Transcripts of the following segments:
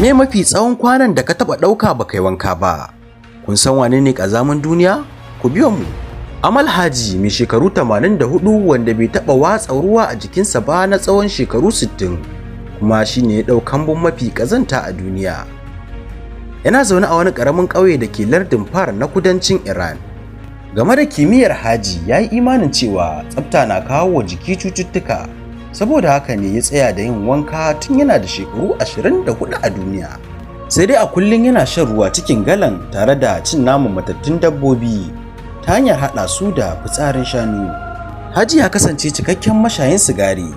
Me mafi tsawon kwanan da ka taɓa ɗauka ba kai wanka ba? Kun san wane ne ƙazamin duniya? Ku biyo mu. Amal Haji mai shekaru 84 wanda bai taɓa watsa ruwa a jikinsa ba na tsawon shekaru 60, kuma shi ne ya ɗau kambun mafi ƙazanta a duniya. Yana zaune a wani ƙaramin ƙauye da ke lardin Far na kudancin Iran. Game da kimiyyar Haji, ya yi imanin cewa tsafta na kawo wa jiki cututtuka, saboda haka ne ya tsaya da yin wanka tun yana da shekaru 24 a duniya. Sai dai a kullum yana shan ruwa cikin galan tare da cin naman matattun dabbobi ta hanyar haɗa su da fitsarin shanu. Haji ya kasance cikakken mashayin sigari.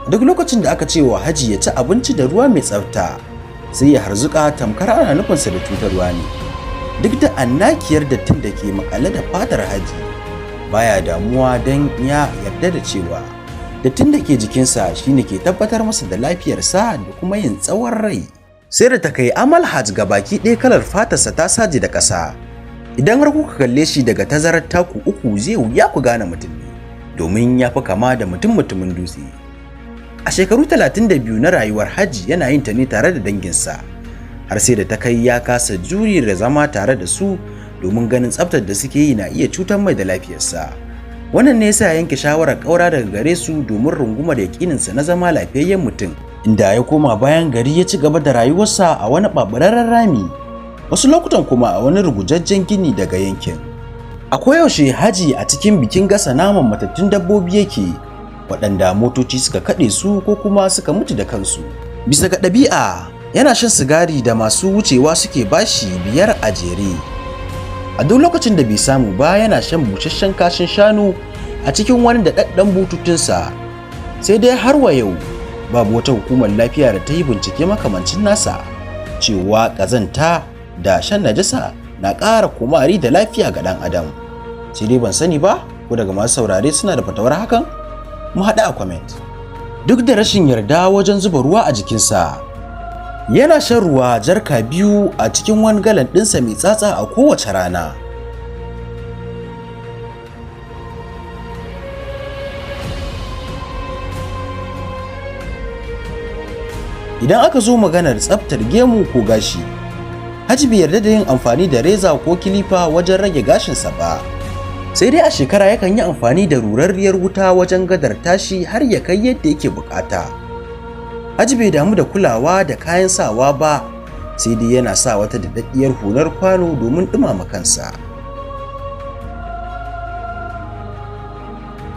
Duk lokacin da aka ce wa Haji ya ci abinci da ruwa mai tsafta, sai ya harzuka tamkar ana nufinsa da cutarwa ne. Duk da annakiyar dattin da ke makale da fatar Haji, baya damuwa don ya yarda da cewa dattin da ke jikinsa shine ke tabbatar masa da lafiyarsa da kuma yin tsawon rai. Sai da ta kai Amal Hajj ga baki ɗaya kalar fatarsa ta saje da ƙasa. Idan har kuka kalle shi daga tazarar taku 3, zai wuya ku gane mutum ne, domin ya fi kama da mutum mutumin dutse. A shekaru 32 na rayuwar Haji, yana yin ta ne tare da danginsa, har sai da ta kai ya kasa juri da zama tare da su, domin ganin tsaftar da suke yi na iya cutar mai da lafiyarsa. Wannan ne yasa ya yanke shawarar ƙaura daga gare su domin rungumar yaƙininsa na zama lafiyayyen mutum, inda ya koma bayan gari ya ci gaba da rayuwarsa a wani ɓaɓɓararren rami, wasu lokutan kuma a wani rugujajjen gini daga yankin. A koyaushe Haji a cikin bikin gasa naman matattun dabbobi yake, waɗanda motoci suka kaɗe su ko kuma suka mutu da kansu. Bisa ga ɗabi'a, yana shan sigari da masu wucewa suke bashi 5 a jere. A duk lokacin da bai samu ba, yana shan busasshen kashin shanu a cikin wani daɗaɗɗen bututunsa. Sai dai har wa yau babu wata hukumar lafiya da ta yi bincike makamancin nasa cewa ƙazanta da shan najasa na ƙara kumari da lafiya ga ɗan adam. Sai dai ban sani ba ko daga masu saurare suna da fatawar hakan. Mu haɗu a comment. Duk da rashin yarda wajen zuba ruwa a jikinsa, yana shan ruwa jarka 2 a cikin wani galan ɗinsa mai tsatsa a kowace rana. Idan aka zo maganar tsaftar gemu ko gashi, Haji bai yarda da yin amfani da reza ko kilifa wajen rage gashinsa ba. Sai dai a shekara yakan yi amfani da rurarriyar wuta wajen gadar tashi har ya kai yadda yake bukata. Haji bai damu da kulawa da kayan sawa ba, sai dai yana sa wata daɗaɗɗiyar hular kwano domin ɗumama kansa.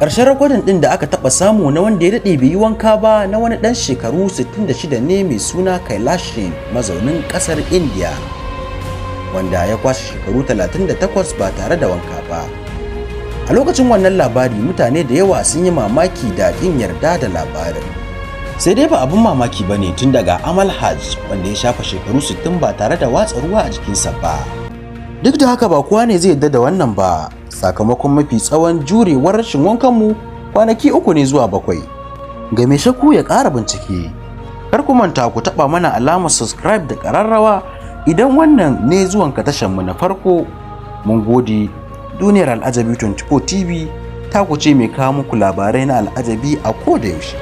Ƙarshen rakodin ɗin da aka taɓa samu na wanda ya daɗe bai yi wanka ba na wani ɗan shekaru 66 ne mai suna Kailashin, mazaunin ƙasar India, wanda ya kwashe shekaru 38 ba tare da wanka ba. A lokacin wannan labari, mutane da yawa sun yi mamaki da ƙin yarda da labarin. Sai dai ba abin mamaki ba ne tun daga Amal Hajj wanda ya shafa shekaru 60 ba tare da watsa ruwa a jikinsa ba. Duk da haka, ba kowa ne zai yarda da wannan ba, sakamakon mafi tsawon jurewar rashin wankanmu kwanaki 3 ne zuwa 7. Ga mai shakku ya ƙara bincike. Kar ku manta ku taɓa mana alamar subscribe da ƙararrawa idan wannan ne zuwanka tashanmu na farko. Mun gode. Duniyar Al'ajabi 24 TV ta ku ce mai kawo muku labarai na al'ajabi a ko da yaushe.